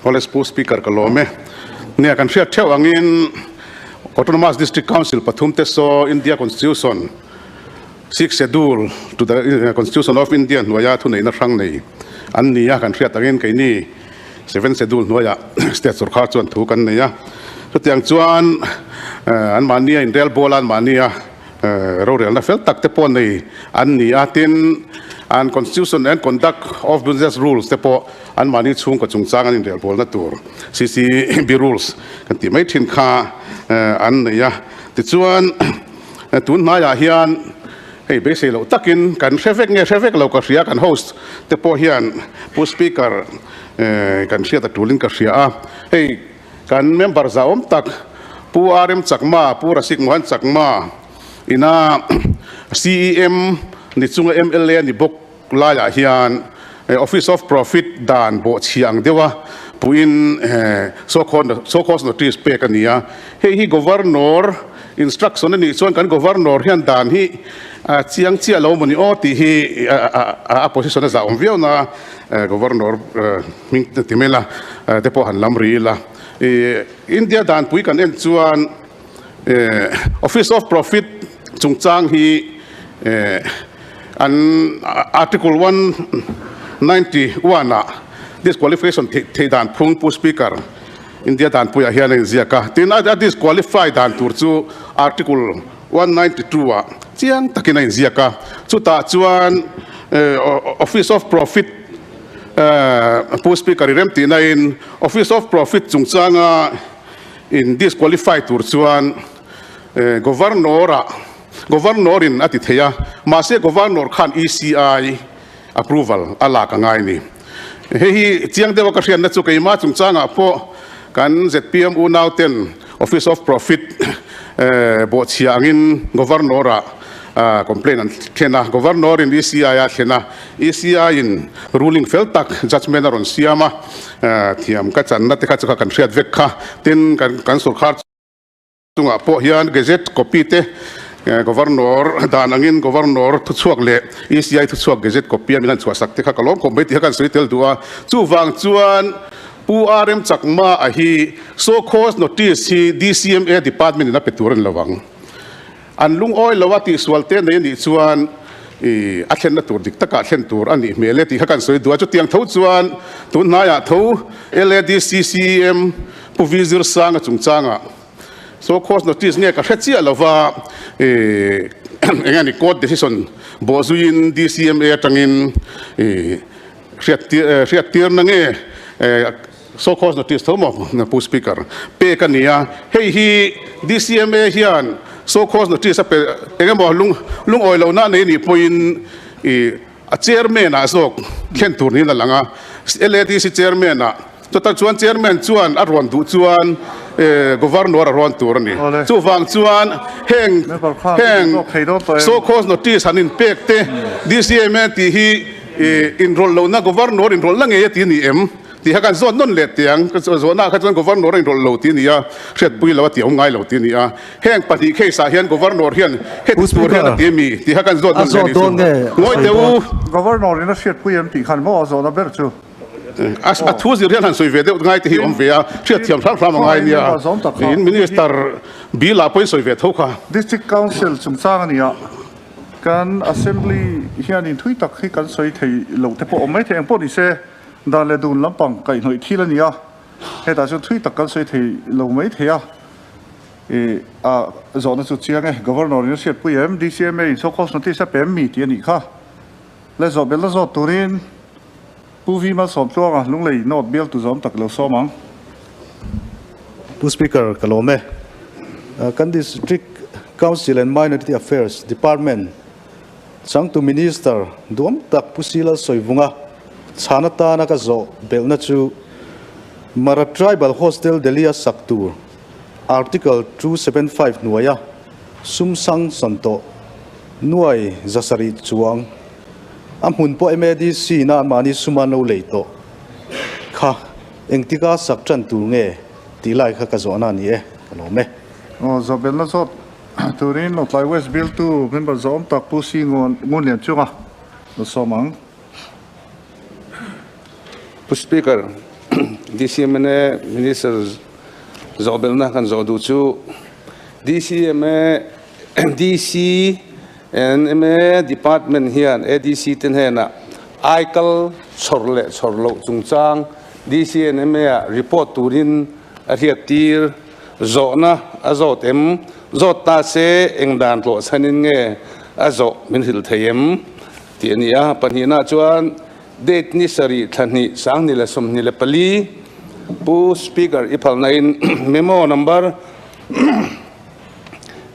College Pu Speaker ka lawm e. Nia kan hriat theuh angin Autonomous District Council pathum te saw India Constitution Sixth Schedule to the Constitution of India hnuaia thuneihna hrang nei an ni a, kan hriat angin keini Seventh Schedule hnuaiah State sawrkar chuan thu kan nei a. Chutiang chuan anmahnia inrelbawl a, anmahnia rorelna fel tak te pawh nei an ni a, tin an Constitution and Conduct of Business Rules te pawh anmahni chhungkaw chungchang an inrelbawlna tur CCB Rules kan tih mai thin kha an nei a. Tichuan tun hnaiah hian hei beisei loh takin kan hre vek nge hre vek lo ka hria kan host te pawh hian Pu Speaker kan hriat a tulin ka hria a, hei kan member zahawm tak Pu RM Chakma, Pu Rasik Mohan Chakma ina CEM ni chunga mla ni bawk laiah hian Office of Profit dan bawhchhia ang deuha puiin so called notice pek a ni a. Hei hi Governor instruction a nih chuan kan Governor hian dan hi chiang chiah lo maw ni aw tih hi a position a zah awm viau na Governor hming ti mai la te pawh han lam ri ila. India danpui kan en chuan Office of Profit chungchang hi an Article 191 ah disqualification theih dan phung Pu Speaker India danpuiah hian a inziak a. Tin, a disqualify dan tur chu Article 192 ah chiang takin a inziak a. Chutah chuan Office of Profit Pu Speaker i remtihna in Office of Profit chungchanga in disqualify tur chuan Governor ah Governor in a ti thei a, mahse Governor khan ECI approval a lak a ngai ni. Hei hi chiang deuha ka hriatna chu keimah chungchangah pawh kan zpm unau ten Office of Profit bawhchhia angin Governor ah complaint an thlen a, Governor in ECI a thlen a, ECI in ruling fel tak judgement a rawn siam a, thiam ka channa te kha chu kha kan hriat vek kha. Tin, kan sorkar chungah pawh hian gazette copy te Governor dan angin Governor thuchhuak leh ECI thuchhuak gazette copy a min han chhuahsak te kha ka lawm khawp mai tih kha kan sawi tel duh a. Chuvang chuan Pu RM Chakma a hi show cause notice hi DCMA department in a pe tur a ni lo ang. An lungawi lo a tihsual te nei a nih chuan i a thlenna tur dik takah thlen tur a nih hmel e tih kha kan sawi duh a. Chutiang tho chuan tun hnaiah tho LADCCM Pu Vi Zirsanga chungchangah so cause notice nge ka hre chiah lova i eng nge ni court decision bawhzuiin DCMA atangin i hriattirna nge So cause notice tho maw Pu Speaker pek a ni a, hei hi DCMA hian so cause notice a pe eng emaw lung lungawi lohna a nei nih pawhin ih a chairman ah zawk thlen tur niin a lang a, LADC chairman ah chutah chuan chairman chuan a rawn duh chuan governor a rawn tur a ni. Chuvang chuan heng heng so cause notice han inpek te DCMA tih hi ih inrawlh lohna governor inrawlhna ngei a ti a ni em? Tih kha kan zawt nawn leh tiang, ka zawhna ah kha chuan Governor a inrawlh lo tih a ni a, hriatpui lo a tih a awm ngai lo tih a ni a. Heng pahnih case ah hian Governor hian heti tur hian a ti a mi tih kha kan zawt nawn leh a nih chu. Ngawi teh u. Governor in a hriatpui em tih khan maw a zawhna ber chu. A thu zir hian han sawi ve deuh ngai te hi awm ve a, hriatthiam hram hram a ngai nia. In Minister bill ah pawhin sawi ve tho kha. District Council chungchang a ni a, kan Assembly hianin thui tak hi kan sawi thei lo te pawh awm maithei engpawh ni se. Dan leh dun lampang kaihhnawih thil a ni a, hetah chuan thui tak kan sawi thei lo mai thei a, ih a zawhna chu chiang e, Governor in a hriatpui em, DCMA in so cause notice a pe em mi tih a nih kha. Le zawh belna zawt turin Pu Vi Malsawmtluanga Lunglei North bialtu zawm tak lo sawm ang. Pu Speaker, ka lawm e. Kan District Council and Minority Affairs Department Changtu Minister duam tak Pu Sila Sawivunga chhan atana ka zawh belhna chu Mara Tribal Hostel Delhi-a sak tur Article 275 hnuaia sum sang sawn tawh nuai zasarih chuang a hmun pawh MADC na anmahni sum an lo lei tawh kha engtika sak tan tur nge tih lai kha ka zawhna a ni e, ka lawm e. Aw, zawh belhna zawt Turin Lawngtlai West bialtu member zawm tak Pu Si Ngunlian chunga lo sawm ang. Pu Speaker, DCMNA Minister zawh belhna kan zawh duh chu DCMA DCNMA Department hian ADC te hnenah aikal chhawr leh chhawr loh chungchang DCNMA ah report turin a hriattir zawhna a zawt em? Zawt ta se eng dan tlawh chhanin nge a zawh min hrilh thei em? tih a ni a. Pahnihna chuan Date ni sarih thla hnih 2024 Pu Speaker i phalna in Memo Number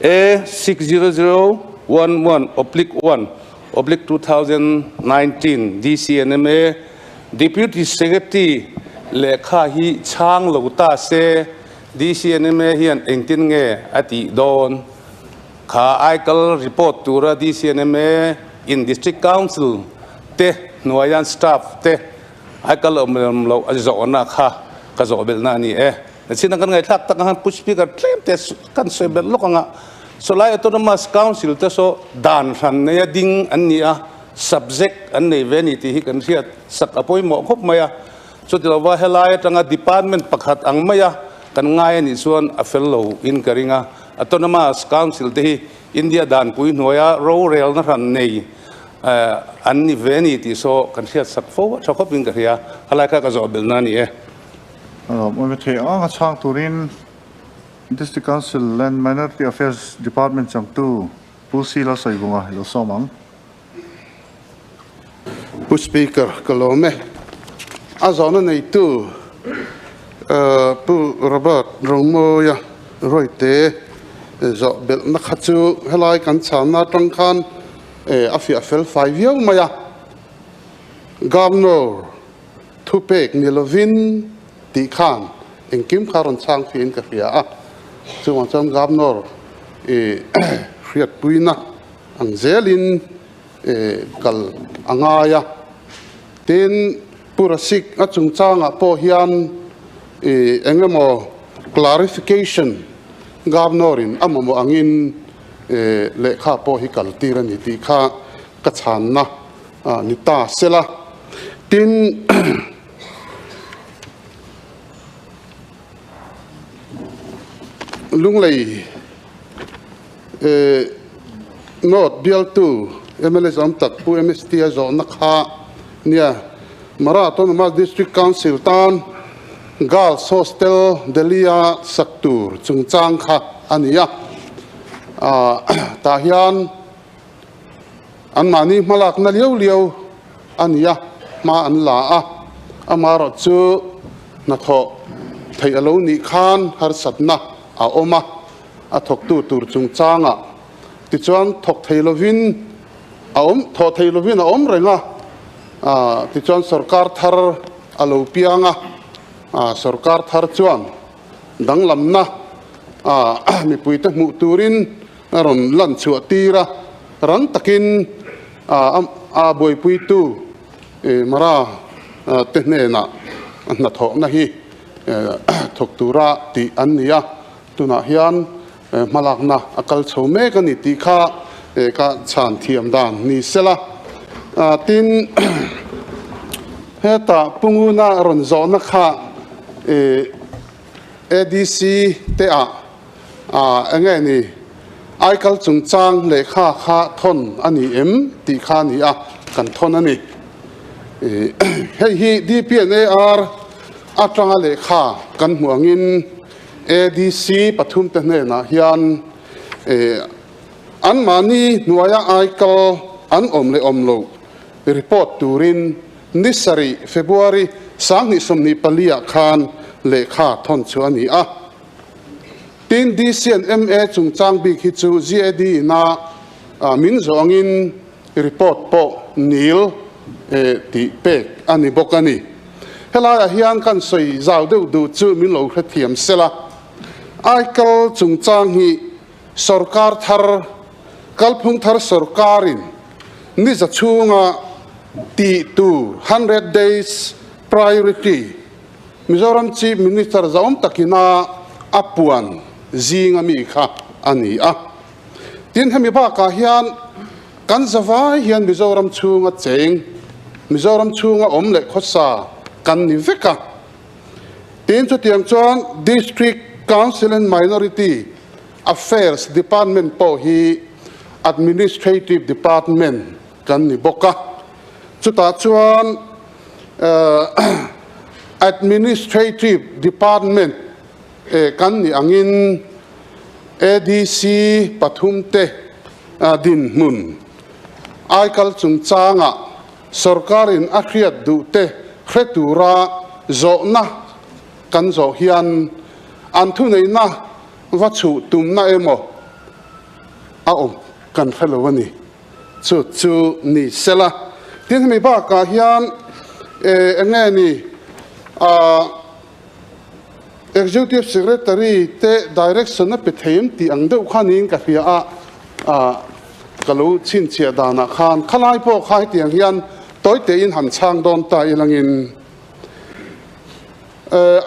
A 60011 oblique 1 oblique 2019 DCNMA Deputy Secretary lehkha hi chhang lo ta se DCNMA hian engtin nge a tih dawn? Kha aikal report tura DCNMA in District Council te hnuaian staff te aikal awm lem loh a zawhna kha ka zawh belhna a ni e. Chin a kan ngaihthlak tak ang khan Pu Speaker tlem te kan sawi belh lawk ang a, Sawlai Autonomous Council te saw dan hran neia ding an ni a, subject an nei ve a ni tih hi kan hriat sak a pawimawh khawp mai a. Chutilova helai atanga department pakhat ang maia kan ngai a nih chuan a fel lo in ka ring a. Autonomous Council te hi India danpui hnuaia rorelna hran nei an ni ve a ni tih saw kan hriat sak fo a tha khawp in ka hria. Helai kha ka zawh belhna a ni e. Awm thei ang a chhang turin District Council and Minority Affairs Department changtu Pu Sila Sawivunga i lo sawm ang. Pu Speaker, ka lawm e. A zawhna neitu Pu Robert Romawia Royte zawh belhna kha chu helai kan chhanna atang khan a fiah fel fai viau mai a. Governor thupek ni lovin tih khan engkim kha rawn chhang fihin ka hria a. Chuvang chuan Governor hriatpuina Ang zelin kal a ngai a. Tin, Pu Rasik a chungchangah pawh hian eng emaw clarification Governor-in a mamawh angin lehkha pawh hi kal tir a ni tih kha ka chhanna ni ta sela. Tin, Lunglei North bialtu mla zawm tak Pu MST a zawhna kha nia Mara Autonomous District Council tan Girls Hostel Delhi-a sak tur chungchang kha a ni a. Tah hian anmahni hmalakna liau liau a ni a, hma an la a, amaherawhchu hnathawh theih a lo nih khan harsatna a awm a. A thawktu tur chungchangah tichuan thawk thei lovin a awm, thawh thei lovin a awm reng a, tichuan sorkar thar a lo piang a, sorkar thar chuan danglamna mipuite hmuh turin a rawn lan chhuah tir a, rang takin a buaipuitu Mara te hnenah hnathawhna hi thawk tura tih an ni a. Tunah hian hmalakna a kal chho mek a ni tih kha ka chhan thiam dan ni sela. Tin, hetah Pu Nguna rawn zawhna kha ADC te ah eng nge ni aikal chungchang lehkha kha thawn a ni em tih kha a ni a, kan thawn a ni. Hei hi DPNAR atanga lehkha kan hmuh angin ADC pathumte hnenah hian anmahni hnuaia aikal an awm leh awm loh report turin ni sarih February 2024 ah khan lehkha thawn chu a ni a. Tin, DC and MA chungchang bik hi chu GAD ina min zawh angin report pawh nil tih pek a ni bawk a ni. Helaiah hian kan sawi zau deuh duh chu min lo hrethiam sela. Aikal chungchang hi sawrkar thar, kalphung thar sawrkarin niza chhunga tih tur 100 days priority Mizoram Chief Minister zauam takina a puan zinga mi kha a ni a. Tin, hemi bakah hian kan zavai hian Mizoram chhunga cheng, Mizoram chhunga awm leh khawsa kan ni vek a. Tin chutiang chuan District Council and Minority Affairs Department pawh hi Administrative Department kan ni bawk a. Chutah chuan Administrative Department kan nih angin ADC pathumte dinhmun aikal chungchangah Sorkarin a hriat duhte hre tura zawhna kan zawh hian an thuneihna va chhuh tumna emaw a awm kan hre lo a ni. Chu chu ni sela. Tin, hemi bakah hian eng nge ni Executive Secretary te direction a pe thei em tih ang deuh kha niin ka hria a, ka lo chhinchhiah danah khan khalai pawh kha hetiang hian tawi tein han chhang dawn ta ilangin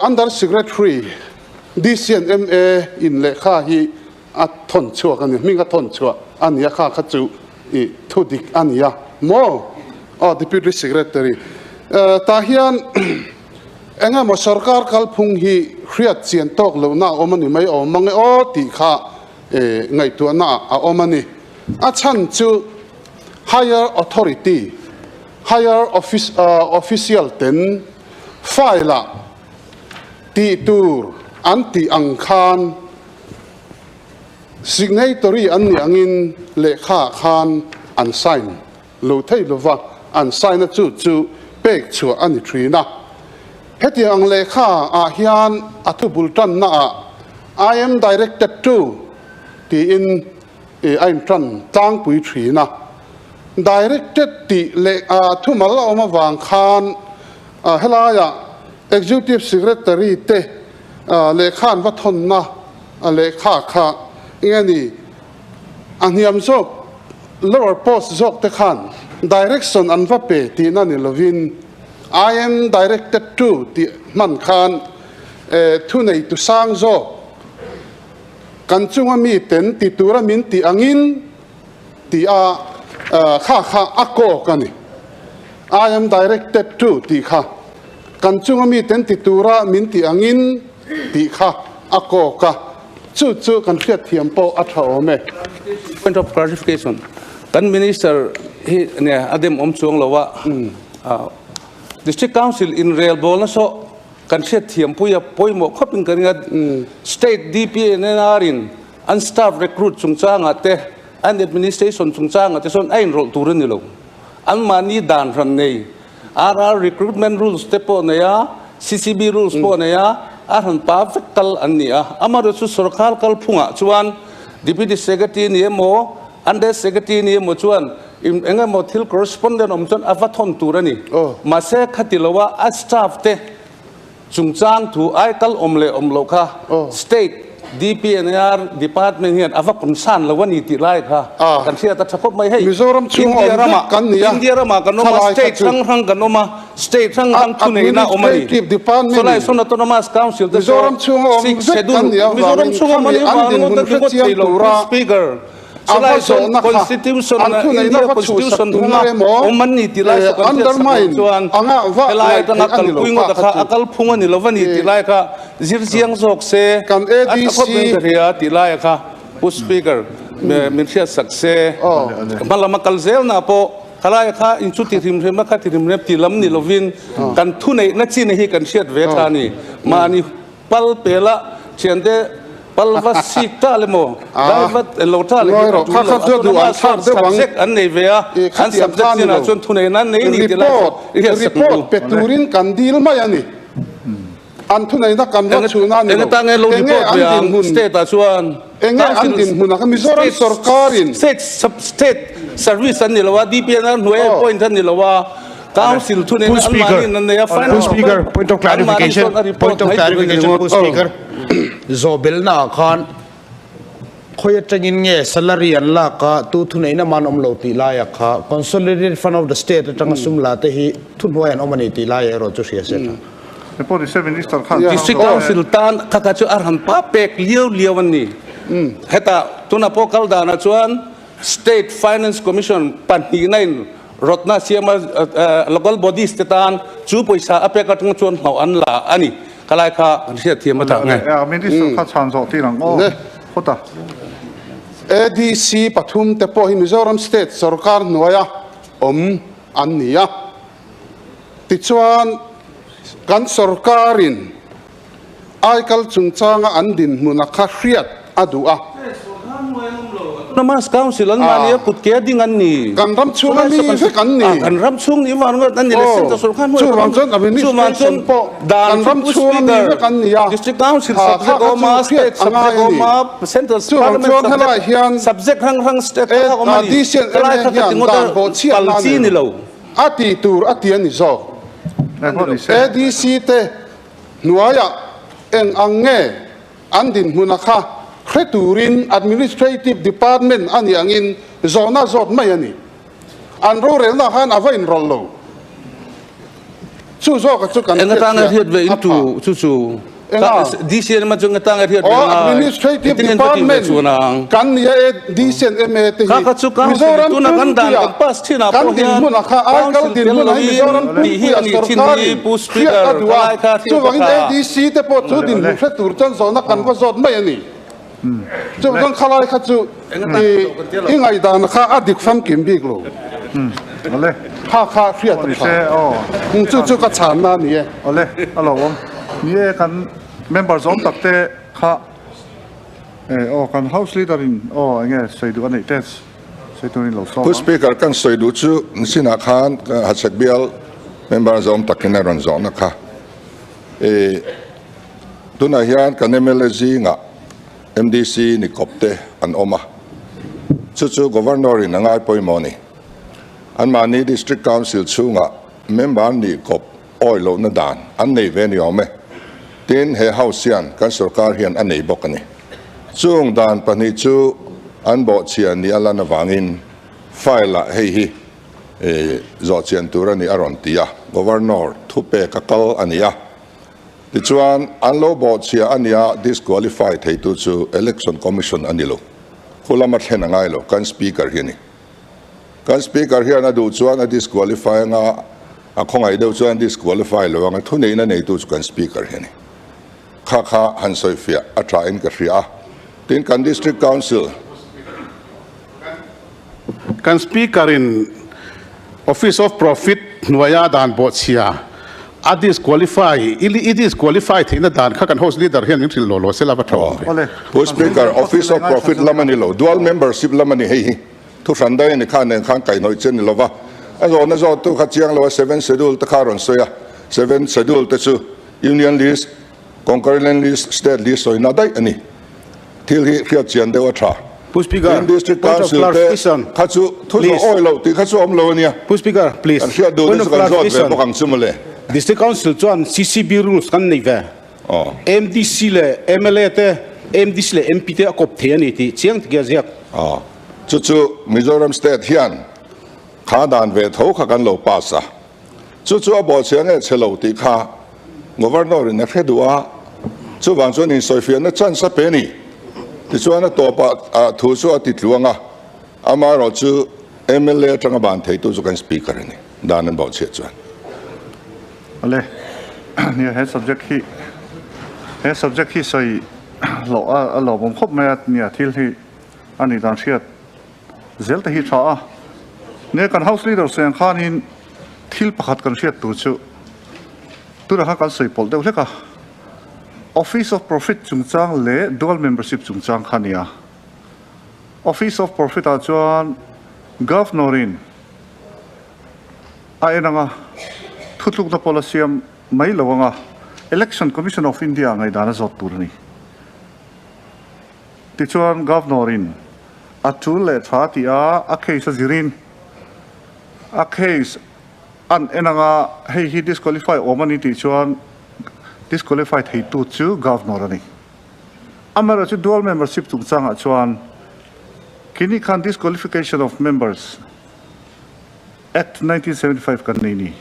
Under Secretary DC and MA in lehkha hi a thawn chhuak a ni, hming a thawn chhuah a ni a, kha kha chu i thu dik a ni a maw? Aw Deputy Secretary tah hian eng emaw sorkar kalphung hi hriat chian tawk lohna a awm a ni mai awm mang e aw tih kha ngaihtuahna a awm a ni. A chhan chu higher authority, higher office official ten file ah tih tur an tih ang khan Signatory an nih angin lehkha ah khan an sign lo thei lova, an sign a chu chu pek chhuah a ni thin a. Hetiang ang lehkha ah hian a thu bul tanna ah I am directed to tiin a in tan tlangpui thin a. Directed tih leh thumal a awm avang khan helaiah Executive Secretary te lehkha an va thawnna a lehkha kha eng nge ni a hniam zawk lower post zawk te khan direction an va pe tihna ni lovin I am directed to tih hman khan thunei tu sang zawk kan chunga mi ten ti tura min tih angin tih a kha kha a kawk a ni. I am directed to tih kha kan chunga mi ten ti tura min tih angin tih kha a kawk a, chu chu kan hriatthiam pawh a tha awm e. Point of clarification, Kan Minister hi nge a dem awm chuang lo a, District Council inrelbawlna saw kan hriatthiam pui a pawimawh khawpin ka ring a, State DPNR in An staff recruit chungchangah te, an administration chungchangah te chuan a inrawlh tur a ni lo. Anmahni dan hran nei, RR recruitment rules te pawh nei a, CCB rules pawh nei a, a hran pa vek kal an ni a. Amaherawhchu chu sorkar kalphungah chuan Deputy Secretary ni emaw, Under Secretary ni emaw chuan eng emaw thil correspondent awm chuan a va thawn tur a ni. Mahse khati loa a staff te Chungchang thu ai kal awm leh awm loh kha State DPNR Department hian a va concern lo a ni tih lai kha kan hriat a tha khawp mai. Hei Mizoram chhung India awm ramah vek kan ni a, India ramah kan awm a, thalai kha State chu. hrang hrang kan awm a, State hrang hrang thuneihna awm a ni. Administrative Department Chulai in sawn Autonomous Council te saw Mizoram chhung awm Sixth vek kan Schedule nih Mizoram avangin chhung awm a khami nih an vang dinhmun ngawt a hre ringawt chiang thei lo tura Speaker. A va Chulai sawn zawhna kha Constitution an thuneihna India va chhuhsak Constitution tumna hunga emaw awm an ni tih lai saw kan hriat sak loh undermine chuan anga va helai ngaih atanga theih a ni lo kalpui kha ngawt a kha kha chu. a kalphung a ni lo va ni tih lai kha zir chiang zawk se Kan a tha ADC khawp in ka hria tih lai a kha Pu Speaker min hriat sak se hma lama kal zel na pawh khalai kha in chu ti hrim hrim a kha ti hrim hrim ti lam ni lovin kan thuneihna chin hi kan hriat ve tha a ni mahni Pal pela thiante pal va sik ta le maw dai va lo ta le hi a tul lo a tuna ma sawn subject an nei ve a an subject chinah chuan thu nei nan nei ni ti lai chu i hian sak Report pe turin kan dil mai a ni an thu neihna kan va chhun a ni lo Eng atan nge lo enge report an ve ang dinhmun state ah chuan enge an dinhmun a Mizoram sorkarin state state service an ni lo a DPNR hnuai appoint an ni lo a Council thu Pu Speaker, Pu Speaker, point of clarification, point of clarification, Pu Speaker, Zawhbelna ah khan khawi atangin nge salary an lak a, tu thuneihna man awm lo tih lai ah kha Consolidated Fund of the State atanga sum la te hi thuhnuai an awm a ni tih lai erawh chu hria se tha. District Council tan kha kha chu a ran pa pek liau liau an ni. Hetah tuna pawh kal danah chuan State Finance Commission pahnihna in rawtna siama local bodies te tan chu pawisa a pek atang chuan hlauh an la a ni. Khalai kha kan hriat thiam a tak nge. Minister kha chhan zawh tir ang aw. Khawta. ADC pathum te pawh hi Mizoram State sorkar hnuaia awm an ni a. Tichuan kan sorkarin Aikal chungchanga an dinhmun a kha hriat a duh a. Autonomous Council an mahni a kut ke a ding an ni. Kan ram chhung a mi vek an ni. Kan ram chhung nih vang ringawt an ni le Central Sorkar hnuai Chuvang chuan Administration pawh kan ram chhung a mi vek an ni a. District Council subject awm a, State subject awm a, Central Parliament subject, subject hrang hrang state hrang hrang awm a ni. Helai kha ka ti ngawt a, pal chi ni lo. A tih tur a ti a ni zawk. ADC te Hnuaiah eng ang nge an dinhmuna kha hre turin Administrative Department a nih angin zawhna zawt mai a ni. An rorelna khan a va inrawlh lo. Chu zawka chu kan Eng atanga hriatchhiah hriat ve a in tu pha. chu chu Enga? DCNM a chu eng atanga hriat ve Aw, ngai? Administrative Engtin nge an va tih ve Department chuan ang? kan ni a e, DCNMA te Kha hi kha chu council Mizoram tuna kan dan pumpuia kan pass thinah kan pawh hian dinhmuna kha Aikal council tel dinhmuna hi loin Mizoram tih hi pumpuia a nih thin hi sorkarin Pu hriat a Speaker duh a, khalai kha hriat a chuvangin tha. ADC te pawh chu dinhmun hre tur chuan zawhna kan va zawt mai a ni. Chuvang khalai kha chu i i ngaihdan kha a dik famkim bik lo. Kha kha hriat a tha. Chu chu ka chhanna a ni e. Awle, a lo awm. Ni e, kan member zawm tak te kha e aw kan house leader in aw enge sawi duh a neih te sawi turin lo sawm Pu ang. Speaker, kan sawi duh chu sinah khan Hachhek bial member zawm takin a rawn zawhna kha e Tunah hian kan mla zingah MDC ni kawp te an awm a, chu chu Governor in a ngai pawimawh a ni. Anmahni District Council chhungah member nih kawp awi lohna dan an nei ve ni awm e. Tin, he House hian kan sorkar hian a nei bawk a ni. Chung dan pahnih chu an bawhchhia ni a lan avangin file ah hei hi zawhchian tur a ni a rawn ti a, Governor thupek a kal a ni a. Tichuan, an lo bawhchhia a nia disqualify theitu chu Election Commission a ni lo. Khu lama thlen a ngai lo, kan Speaker hi a ni. Kan Speaker hian a duh chuan a disqualify anga, a khawngaih deuh chuan a disqualify lo anga, thuneihna neitu chu kan Speaker hi a ni. Kha kha han sawifiah a tha in ka hria a. Tin, kan District Council. Kan Speaker in Office of Profit hnuaia dan bawhchhia a disqualify, i disqualify theihna dan kha kan House Leader hian min hrilh law law sela va tha awm ve. Pu Speaker, Office of Profit lam a ni lo, Dual Membership lam a ni hei hi. Thu hran daih a ni kha nen khan kaihhnawih che ni lova. A zawhna zawttu kha chiang lo a, Seven Schedule te kha a rawn sawi a. Seven Schedule te chu Union List, Concurrent List, State List sawina daih a ni. Thil hi hriat chian deuh a tha. Pu Speaker, Tin District point of Council te clarification, kha chu thu zawh please. awi loh tih kha chu a awm lo a nia. Pu Speaker, please. Kan hriat duh Point te of chu kan zawt ve clarification. bawk ang chu mawle. District Council chuan CCB rules kan nei ve. Aw. MDC leh mla te, MDC leh MP te a kawp thei a ni tih chiang takin a ziak. Aw. Chu chu Mizoram State hian kha dan ve tho kha kan lo pass a. Chu chu a bawhchhia nge chhe lo tih kha Governor in a hre duh a, chuvang chuan insawifiahna chance a pe a ni. Tichuan a tawpah thu chu a ti tluang a, amaherawh chu mla atanga ban theitu chu kan Speaker a ni, dan an bawhchhiah chuan. Ale, nia he subject hi, he subject hi sawi loh a lawmawm khawp mai a, nia thil hi a nih dan hriat zel te hi tha a. Nia kan House Leader sawi ang khanin thil pakhat kan hriat tur chu tunah khan kan sawi pawlh deuh hlek a. Office of Profit chungchang leh Dual Membership chungchang kha nia. Office of Profit ah chuan Governor in a en anga thutlukna pawl a siam mai lo anga Election Commission of India ngaihdan a zawt tur a ni. Tichuan Governor in a tul leh tha tih a a case a zirin a case an en anga hei hi disqualify awm a ni tih chuan disqualify theitu chu Governor a ni. Amaherawhchu chu dual membership chungchangah chuan kini khan Disqualification of Members Act 1975 kan nei ni.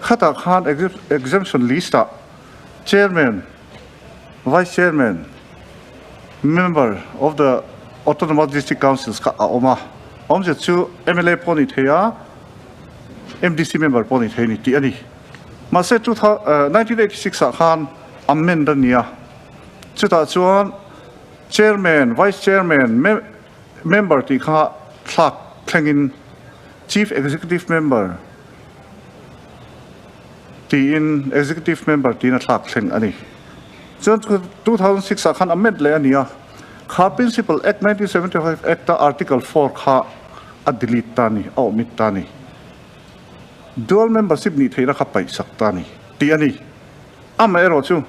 Khatah khan exemption list ah Chairman, Vice Chairman, Member of the Autonomous District Councils kha a awm a, awmzia chu mla pawh ni thei a, MDC member pawh ni thei a ni tih a ni. Mahse 1986 ah khan amend a ni a. Chutah chuan Chairman, Vice Chairman, Member tih kha thlak thlengin Chief Executive Member tiin Executive Member tiin a thlak thleng a ni. Chuan 2006 ah khan amend leh a ni a, kha Principal Act 1975 Act a Article 4 kha a delete ta a ni, a omit ta a ni. Dual membership nih theihna kha paihsak ta a ni tih a ni. Amaherawh chu,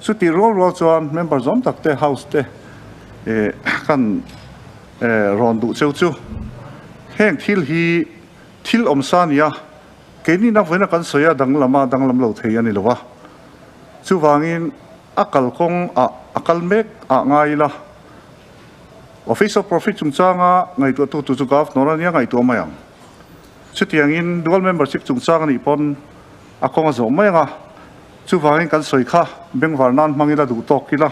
chutih rual rual chuan member zawm tak te House te kan rawn duh cheu chu heng thil hi thil awmsa a ni a, keini na vawiina kan sawi a danglam a danglam lo thei a ni lo a. Chuvangin a kalkawng ah a kal mek ah ngai ila Office of Profit chungchanga ngaihtuahtu tu chu Governor a nia ngaihtuah mai ang. Chutiangin dual membership chungchang a nih pawn a kawng a zawh mai ang a, chuvangin kan sawi kha bengvar nan hmang ila duh tawk ila.